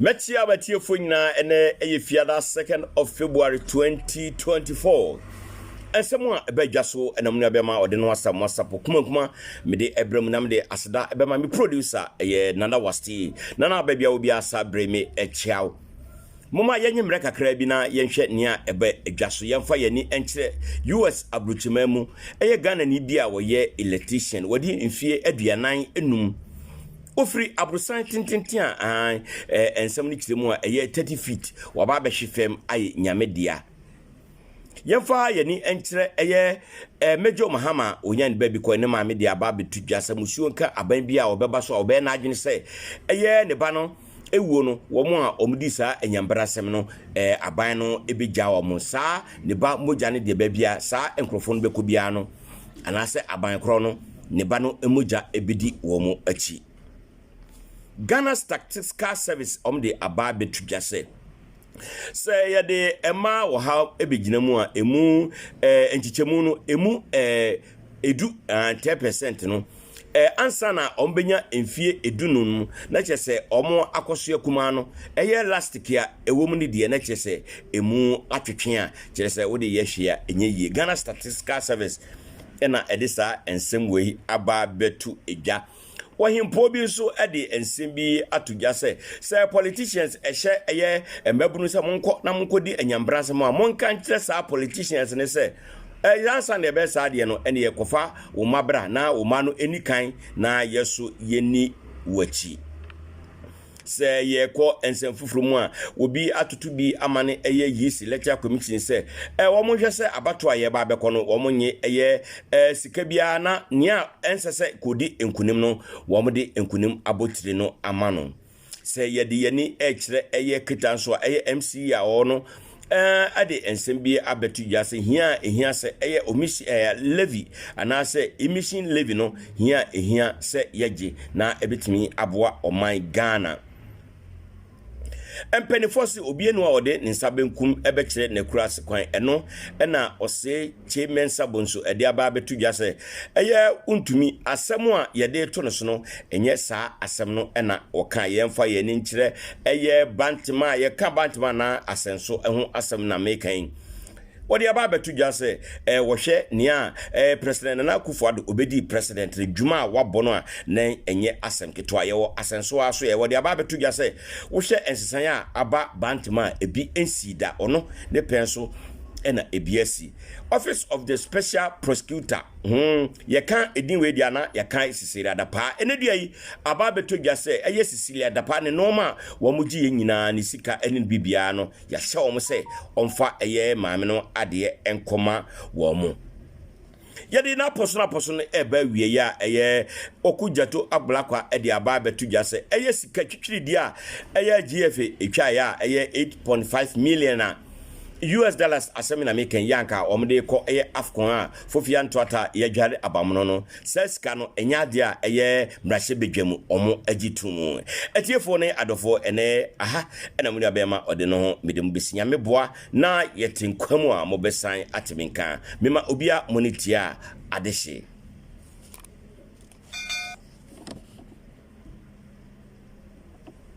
Mɛkyia w'atiefoɔ nyinaa ɛnɛ ɛyɛ fiada 2nd of February 2024. Nsɛm a ɛbɛ dwa so ɛna mu nua bɛma ɔde no asam asapo kumakuma mede ɛbrɛ mu na mede aseda ɛbɛma me producer ɛyɛ Nana Wasti. Nana baabi a obi asa brɛ me ɛkyia wo. Momma yɛnyɛ mmerɛ kakraa bi na yɛnhwɛ nea ɛba dwa so. Yɛmfa yɛn ani nkyerɛ US aburokyiman mu. Ɛyɛ Ghanani bi a ɔyɛ electrician. Wadi mfeɛ 45. Ɔfiri aborosan tententen a ahan nsɛm no kyerɛ mu a ɛyɛ 30 feet. Waba abɛhwe fam ayɛ nyame dea. Yɛmfa yɛn ani nkyerɛ ɛyɛ eh, Major Mahama a ɔnya ne baabi kɔ ne maame de aba abɛto dwa sɛ musuo nka aban bi a ɔbɛba so a ɔbɛyɛ n'adwene sɛ ɛyɛ ne ba no ewuo no wɔn a wɔdi saa anyambrasɛm no eh, aban no bɛgya wɔn saa ne ba mogya no deɛ baabi a saa nkurɔfoɔ no bɛkɔ biara no anaasɛ aban korɔ no ne ba no mogya bɛdi wɔn akyi. Ghana Statistical Service wɔn de aba abɛto dwa sɛ Sɛ yɛde mmaa ɔhaw bɛgyina mu a, ɛmu eh, nkyekyɛmu no, ɛmu eh, edu, ah, 10% no, eh, ansa na wɔbɛnya mfie 15 no, na kyerɛ sɛ wɔn akɔsoɛ kumaa no, ɛyɛ lastic a ɛwɔ mu no deɛ, na kyerɛ sɛ ɛmu atwetwe a, kyerɛ sɛ wode yɛ hwee a ɛnyɛ yie. Ghana Statistical Service ɛna ɛde saa nsɛm wei aba bɛto dwa. Ɔhempɔn bi nso de nsɛm bi ato dwa sɛ, sɛ politicians hyɛ ɛyɛ mmabunu sɛ monkɔ na monkɔdi anyambrasɛm a, monka nkyerɛ saa politicians no sɛ, ɛyɛ ansa na yɛbɛyɛ saa adeɛ no, ɛne yɛkɔfa wo mma bra na wo mma no ɛni kan na yɛso yɛni w'akyi. Sɛ yɛkɔ nsɛm foforɔ mu a, obi atoto bi ama no ɛyɛ Yeast Electoral Commission sɛ ɛ wɔn nhwɛ sɛ abatoɔ a yɛba abɛkɔ no wɔn nye ɛyɛ ɛ sika biara na nea ɛnsɛ sɛ kɔdi nkunim no wɔn de nkunim abotire no ama no. Sɛ yɛde yɛni ɛkyerɛ ɛyɛ kita nso a ɛyɛ MC a ɔwɔ no ɛde nsɛm bi abɛto dwa sɛ hia a ehia sɛ ɛyɛ omission ɛɛ levy anaasɛ emission levy no hia a ehia sɛ yɛgye na ebetumi aboa ɔman Ghana. Mpanimfoɔ se obi anu a ɔde ne nsa benkum bɛkyerɛ n'akuraase kwan ɛno ɛna ɔse Kyei Mensah Bonsu de aba abɛto dwa sɛ ɛyɛ wontumi asɛm a yɛde reto no so no ɛnyɛ saa asɛm no na wɔka yɛmfa yɛn ani nkyerɛ ɛyɛ Bantama a yɛka Bantama anaa Asɛnso ho asɛm na meka yi wɔde aba abɛto dwa sɛ ɛɛ wɔhwɛ nea ɛɛ President Nana Akufo-Addo obedii president no dwuma a wabɔ no a na ɛnyɛ asɛm ketewa yɛwɔ Asɛnso ara so yɛ wɔde aba abɛto dwa sɛ wohwɛ nsesaeɛ a aba Bantama a ebi nsii da ɔno ne pɛn so ɛna ebi asi. Office of the Special Prosecutor, hmm, yɛka edin wei deɛ na yɛka Cecilia Dapaah. Ɛnɛ dua yi, aba abɛtɔ dwa sɛ ɛyɛ Cecilia Dapaah ne nneɛma a wɔn gye yɛ nyinaa, ne sika ne ne biribiara no, yɛahyɛ wɔn sɛ wɔmfa ɛyɛ maame no adeɛ nkɔma wɔn. Yɛde n'apɔso no reba awiei a ɛyɛ Okudzeto Ablakwa de aba abɛto dwa sɛ ɛyɛ sika twitwiridie a ɛyɛ GFA ɛtwaeɛ a ɛyɛ 8.5 million a US dollars asɛm na meka yi anka wɔn de kɔ ɛyɛ AFCON a Fofia Ntoata yɛdware abamono no saa sika no ɛnyɛ adeɛ a ɛyɛ mmarahyɛ badwa mu wɔn agye to mu. Atiefoɔ ne adɔfoɔ ɛnɛ aha ɛna mo nua bɛrima ɔde no ho mede mo bɛsi Nyame boa Na yɛte nkwa mu a mobɛsan ate me nka. Mema obia mo ne tia adehye.